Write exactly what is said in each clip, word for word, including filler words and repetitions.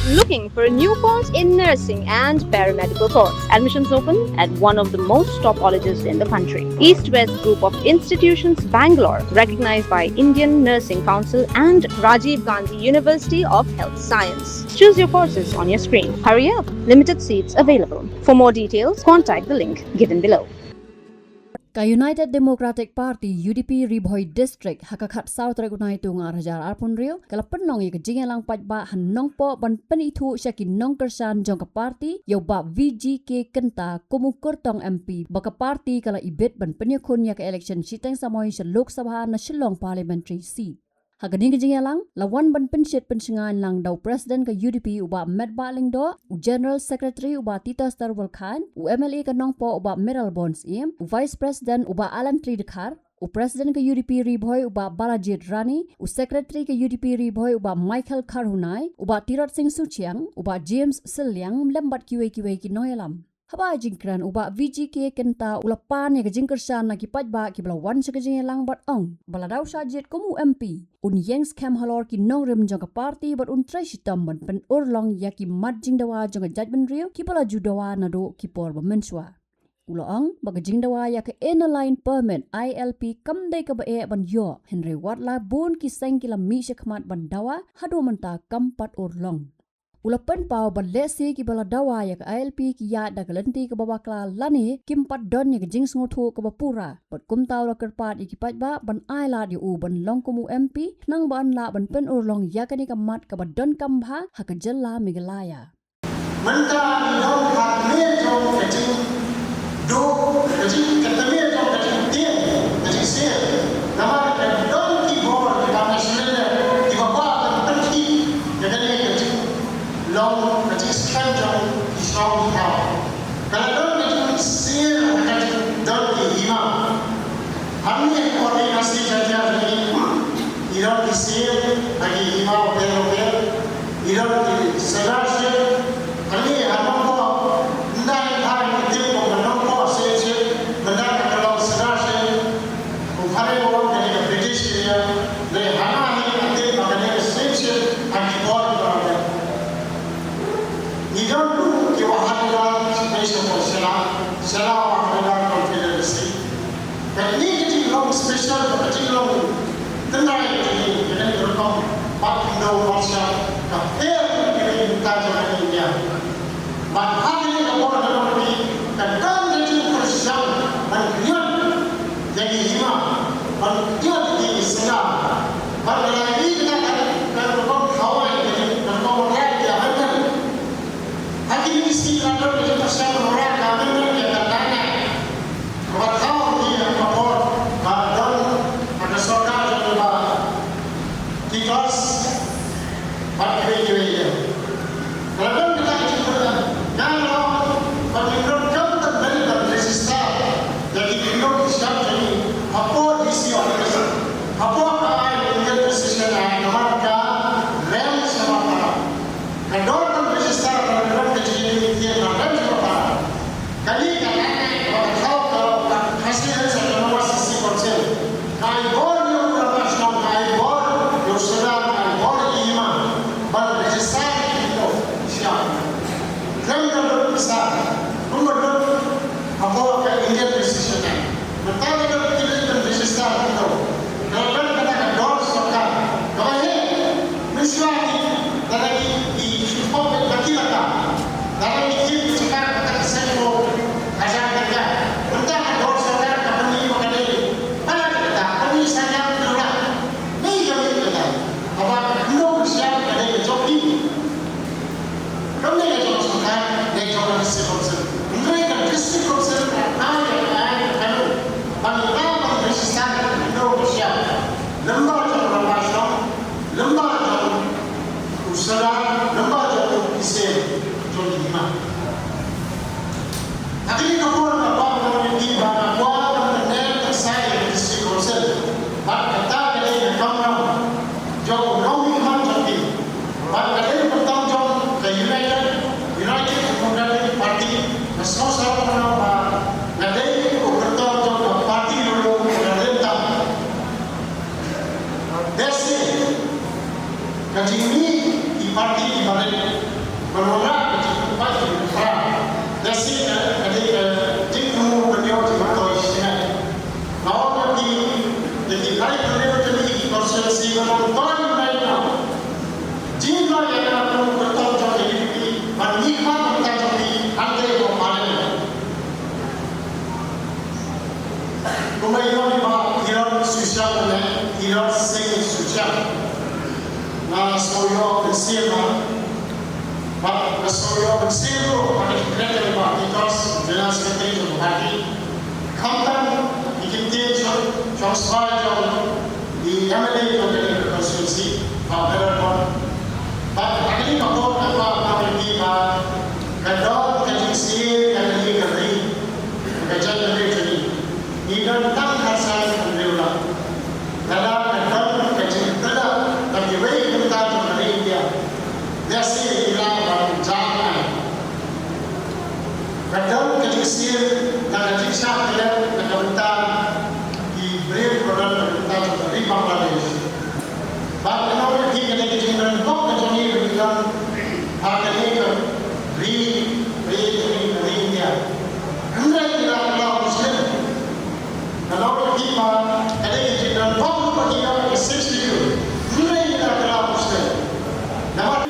Looking for a new course in nursing and paramedical course? Admissions open at one of the most top colleges in the country. East West Group of Institutions, Bangalore, recognized by Indian Nursing Council and Rajiv Gandhi University of Health Science. Choose your courses on your screen. Hurry up, limited seats available. For more details, contact the link given below. Ka United Democratic Party, U D P, Ri Bhoi District, ha ka khatsaw tarik u Naitung arhajar arphew hynriew, ka la pynlong ïa ka jingïalang paidbah ha Nongpoh ban pynithuh sha ki nongkyrshan jong ka party ïa u Bah V G K Kynta kum u kyrtong M P ba ka party ka la ibit ban pynïakhun ïa ka election shiteng samoi sha Lok Sabha na Shillong Parliamentary Seat. Ha kane ka jingïalang, la wan ban pynshit pynshngaiñ lang da u President ka U D P u Bah Metbah Lyngdoh, u General Secretary u Bah Titus Terwal Chyne, u M L A ka Nongpoh u Bah Mayralborn Syiem, u Vice President u Bah Alan T Dkhar, u President ka U D P Ri Bhoi u Bah Balajied Rani, u Secretary ka U D P Ri Bhoi u Bah Michael Kharhunai, u Bah Tirot Sing Suchiang, u Bah James Sylliang, lem bad kiwei kiwei ki nongïalam. Haba ai jingkren u Bah V G K Kynta u la pan ïa ka jingkyrshan na ki paidbah kiba la wan sha ka jingïalang bad ong ba lada u shah jied kum u M P, un ïeng skhem halor ki nongrim jong ka party bad un trei shitom ban pynurlong ïa ki mat jingdawa jong ka jaitbynriew kiba la ju dawa naduh ki por ba mynshuwa. U la ong ba ka jingdawa ïa ka Inner Line Permit, I L P, kam dei kaba eh ban ïoh, hynrei wat la bun ki seng ki la mih shakhmat ban dawa, haduh mynta kam pat urlong. U la pynpaw ba lehse kiba la dawa ïa ka I L P ki ïaid da ka lynti kaba bakla lane kim pat don ïa ka jingsngewthuh kaba pura, bad kumta u la kyrpad ïa ki paidbah ban ailad ïa u ban long kum u M P, khnang ba un lah ban pynurlong ïa kane ka mat kaba donkam bha ha ka jylla Meghalaya. Mynta ngi don ha kane jong ka jingduk, ka jing, ka kane jong ka jingtieng, ka jingsier. Namar ka don ki bor kiba Australia kiba kwah ban pynkhih ïa kane ka jinglong, ka jingskhem jong ki shnong ki thaw. Ka la don ka jingsier ha ka jingdon ki hima. Hangne ha Ri Khasi Jaiñtia jong ngi, ngi don ki sir ha ki hima bapher bapher, ngi don ki sirdarship. Hangne ha Nongpoh, ynda ngi tip ba ka Nongpoh sirship, mynta ka long sirdarship. U Phadei u ong kane ka British area, hynrei hana hi ngi tip ba kane ka sirship ha ki bor bapher. Ngi don ruh ki Wahadoda Special Force, Sela, Sela Wahadoda Confederacy. Kane ka jinglong special, ka jinglong tynrai jong ngi, kane ka rukom bat khyndew bat shyiap, ka pher jong ngi mynta jong ka India. Bad ha kane ka por ka long kane, ka don ka jingpyrshang ban kñiot ïa ki hima, ban kñiot ïa ki sla. Bad ka la ïohi kata ka, ka rukom khawai, ka rukom rai ïa hynmen. Ha kine ki sngi la don ka jingpyrshang ban rai ka hynmen ïa ka Nine Act. Kaba thaw hi ha ka por ba don ha ka sorkar jong u Bah Titos bad kiwei kiwei de. Ka la don kata ka jingpyrshang, nga nga ong ba ngim donkam ban leit ban register ïa ki khyndew ki shyiap jong ngi hapoh D C office, hapoh ka ai Indian Precision Act, namar ka rem sha ba para. Ka dor ban register, ka dor ka jingïaid lynti ka rem sha ba para. Kane ka Nine Act ba ka thaw ka, ka Khasi Hills Autonomous District Council, ka ai bor ïa u rangbah shnong, ka ai bor ïa u sordar, ka ai bor ïa i hima ban register ïa ki khyndew ki shyiap. Khlem da lut pisa, kumba lut hapoh ka Indian Precision Act. Mynta ka dei ban register ki khyndew. Ka la don kata ka dor sorkar kaba heh. Mynshuwa ki, lada ki, ki shu pop beit ba ki laka, lada ki thied ki jaka kata ka saiphew hajar tyngka. Mynta ka dor sorkar ka pyni ba ka dei, ba la dei kata, ka pyni san hajar tyngka. Dei ka mih kata. Haba ka khyndew ka shyiap ka dei ka jong ki. Kam dei ka jong ka sorkar, dei ka jong ka District Council. Hynrei ka District Council ka ai, ka ai ka kanun ban lah ban register ka khyndew ka shyiap. Lem bad jong u rangbah shnong, lem bad jong u sordar, lem bad jong u officer jong ki hima. Ha kane ka por nga kwah ban ong ïa phi ba nga kwah ban pynneh pynshai ïa ka District Council. Bad kata ka dei ka kamram jong u nongmihkhmat jong phi. Bad ka dei ka kyrtong jong ka United, United Democratic Party. Nga sngew sngewsarong ba nga dei u kyrtong jong ka party ruh, ka dei tam. Bad shisha ka jingmih ki party kiba rit. Mynsiem, bad nga sngewthuh mynsiem ruh ha ka jingkren jong i Bah Titos, General Secretary jong ka party. Khamtam ki kyntien shong, shong sbai jong i M L A jong kane ka constituency, Bah Melanbon. Bad ha kane ka por nga kwah ban ong ïa phi ba ka don ka jingsyier ïa kane ka ri, ka jaitbynriew jong ngi. Ngi don tang khatsan hynriew lak. Lada ka don ka jingtyrda na kiwei ki bynta jong ka ri India, lehse ngi lah ban jam ai. Ka don ka jingsyier na ka jingshah klet na ka bynta ki briew kiba don na ka bynta jong ka ri Bangladesh. Bad ngi ong ïa phi, kane ka jingdon bok ka jong ngi ba ngi don ha kane ka ri, ri jong ngi ka ri India. Hynrei ngi la kylla mushkil. Nga ong ïa phi ba kane ka jingdon bok ruh ba ngi don ha ka Sixth Schedule. Hynrei ngi la kylla mushkil. Namar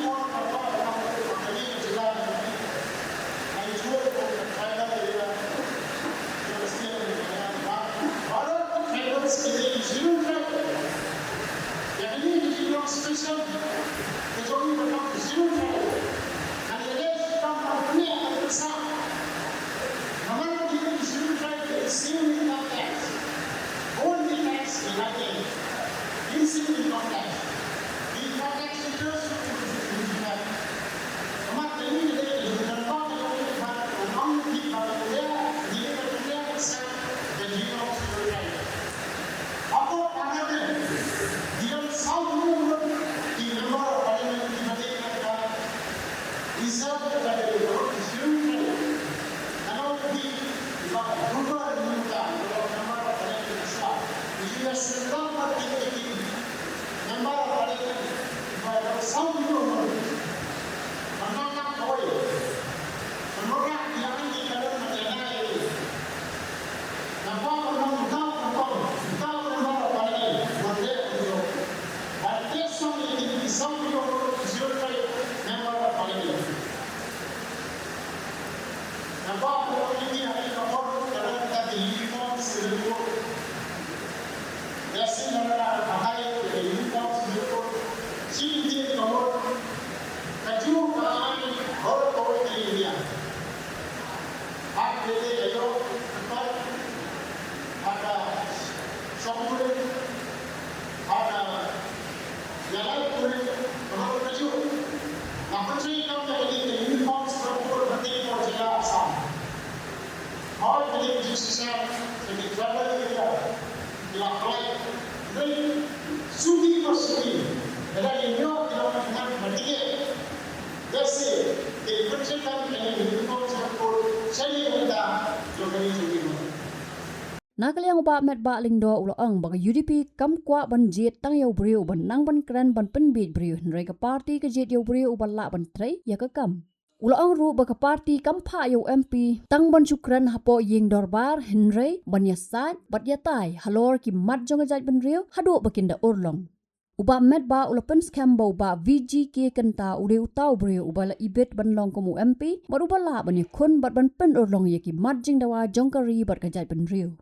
Na ka liang u Bah Metbah Lyngdoh u la ong ba ka U D P kam kwah ban jied tang ïa u briew uba nang ban kren ban pynbieit briew, hynrei ka party ka jied ïa u briew uba lah ban trei ïa ka kam. U la ong ruh ba ka party kam phah ïa u M P tang ban shu kren hapoh ïing dorbar, hynrei ban ïasaid bad ïatai halor ki mat jong ka jaitbynriew haduh ba kin da urlong. U Bah Metbah u la pynskhem ba u Bah V G K Kynta u dei uta u briew uba la ibit ban long kum u M P bad uba lah ban ïakhun bad ban pynurlong ïa ki mat jingdawa jong ka ri bad ka jaitbynriew.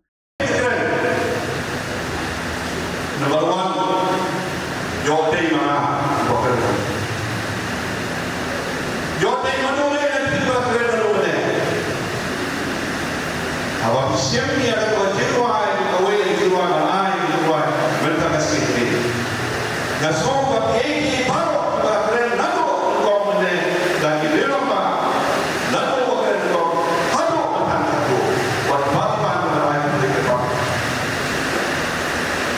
Number one, ïoh dei ma nga ba kren. Ïoh dei ma nga ba kren. Haba phi shem ïa ka jingrwai, kawei ka jingrwai ba nga ai, ka jingrwai mynta ka sngi. Nga sngew ba kiei kiei baroh kiba kren naduh nyngkong mynne, da ki ri lem ba naduh ba kren nyngkong haduh mynta haduh, wat ba ban ban ai mynta ka bang.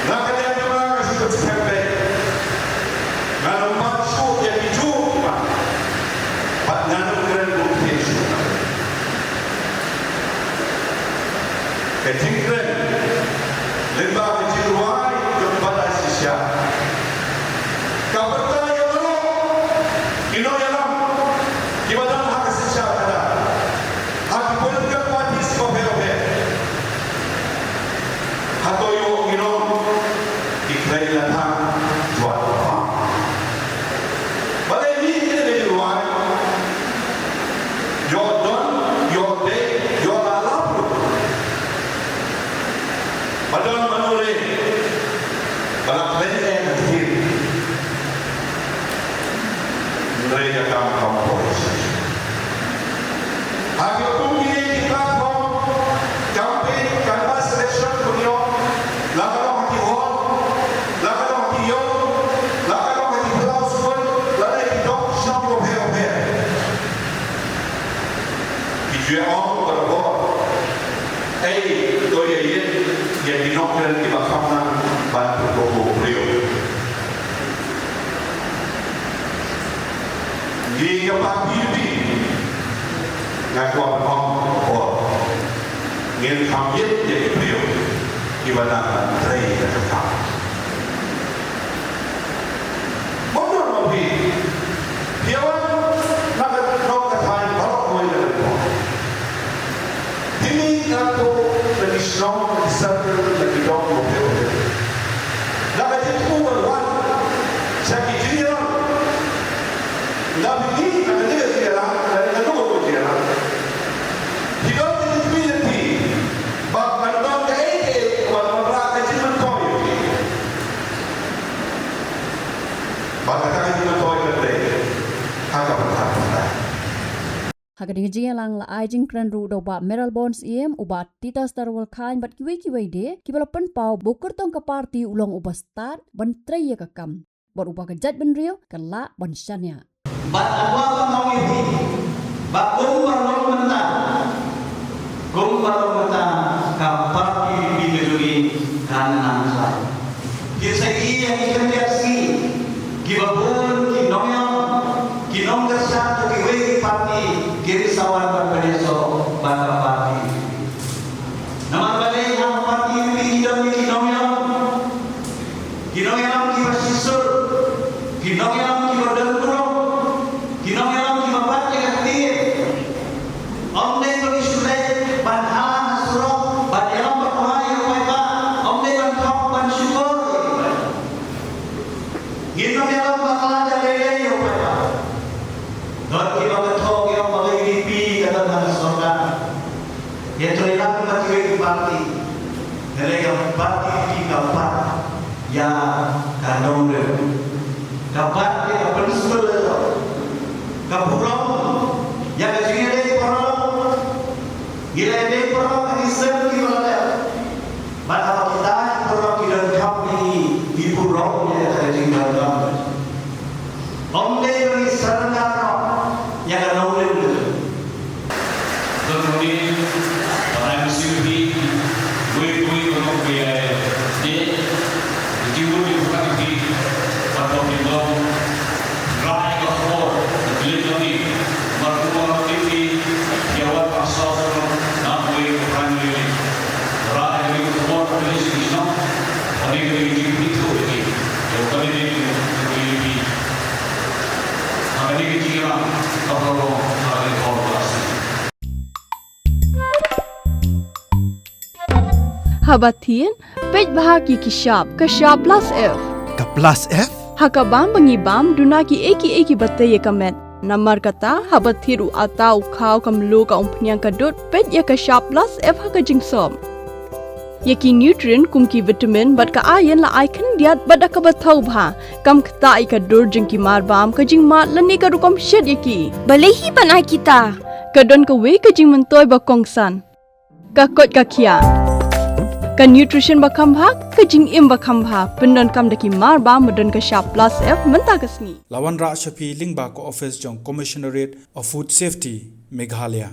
Na ka liang jong nga nga shu kynskhem beit. Ngan ym bat shuh ïa ki Jiw ki Bah. Bad ngan ym kren ruh ïa ki Jiw. Ka jingkren lyngba ka jingrwai jong u Bah Dai Shisha ka pyrta ïa Ha ki kum kine ki platform campaign, canvass election, kumno, la ka long ha ki hall, la ka long ha ki ïew, la ka long ha ki phyllaw skul, la ka long ha ki dong shnong bapher bapher. Ki ju ong barabor. Ei, to ïa ïeit ïa ki nongkren kiba kham nang ban pynpaw briew. Ngi ka party P D P, nga kwah ban ong barabor, ngin kham ïeit ïa ki briew kiba nang ban trei ïa ka kam. Bok nor ma phi, phi wan na ka, na ka thaiñ baroh kawei na ka phi. Phi mih katto na ki shnong, na ki circle, na ki dong, na ki, na ka jingthmu ban wan sha ki jingïalang. Nga phi mih na ka jingïalang, na ka jingïalang. Phi don ka jingpynïaid phi ba kan don kaei kaei kaba wanrah ka jingmyntoi ïa phi. Bad kata ka jingmyntoi ka dei ha ka bynta pynban. Ha kane ka jingïalang la ai jingkren ruh da u Bah Mayral Born Syiem, u Bah Titus Tarwal Chyne bad kiwei kiwei de, kiba la pynpaw ba u kyrtong ka party u long uba stad ban trei ïa ka kam bad uba ka jaitbynriew ka lah ban shaniah. Bad nga kwah ban ong ïa phi ba kumba long mynta, kumba long mynta, ka party P D P ka jong ngi kan nang sah. Kin sa ïohi ïa ki khyndiat sngi kiba bun ki nongïalam, ki nongkyrshan jong kiwei ki party ki ri sa wan ban pynïasoh bad ka party. Namar balei? Ha ka party P D P ki don ïa ki nongïalam, ki nongïalam kiba shisha, ki nongïalam kiba don burom, ki nongïalam kiba bat ïa ka ktien. Ym dei ba ngi shu leit ban ïalam ha surok, ban ïalam bakla ïa u paidbah, ym dei ban thok ban shukor ïa u paidbah. Ngin ym ïalam bakla ïa lei lei ïa u paidbah. Don kiba ka thok ïa u ba ka U D P ka don ha ka sorkar. Ïa trei lang bad kiwei ki party. Hynrei ka party P D P ka bat ïa ka nongrim. Ka bat ïa ka principle, ka burom ïa ka jingïadei paralok. Ngi la ïadei paralok ha ki seng kiba la dep. Bad haba kita ki paralok ki donkam ïa ngi, ngi burom ïa ka jingdonkam. Ym dei ba ngi surrender noh ïa ka nongrim. Don une ba nang siew hi, wei wei ba nong wei ai. Te, jiw ni bukan hi, ba nong ni nong. Rai ka khubor, ka klik nong ni. Mar kumba nong klik ni, ïa wan ba saw sa nong, nang wei ka primary ni. Rai ka khubor, ka klik ni nong. Ani ka klik ni tu ni. Ïa ka klik ni, ka klik ni. Ha kane ka jingïalang ka paralok ha kane ka hall class. Haba thied, peit bha ki ki shap, ka shap plus F. Ka plus F? Ha ka bam ba ngi bam, duna kiei kiei kiba tei ïa ka met. Namar kata, haba thied u atta, u khaw, ka mluh, ka umphniang, ka dud, peit ïa ka shap plus F ha ka jingsop. Ïa ki nutrient kum ki vitamin bad ka iron la ai khyndiat bad da kaba thaw bha. Kam ktah ïa ka dur jong ki marbam, ka jingmad lane ka rukom shet ïa ki. Balei hi ban ai kita? Ka don kawei ka jingmyntoi ba kongsan. Ka koit ka khiah. Ka nutrition ba kham bha, ka jingim ba kham bha. Pyndonkam da ki marbam ba don ka shap plus F mynta ka sngi. La wanrah sha phi lyngba ka office jong Commissionerate of Food Safety, Meghalaya.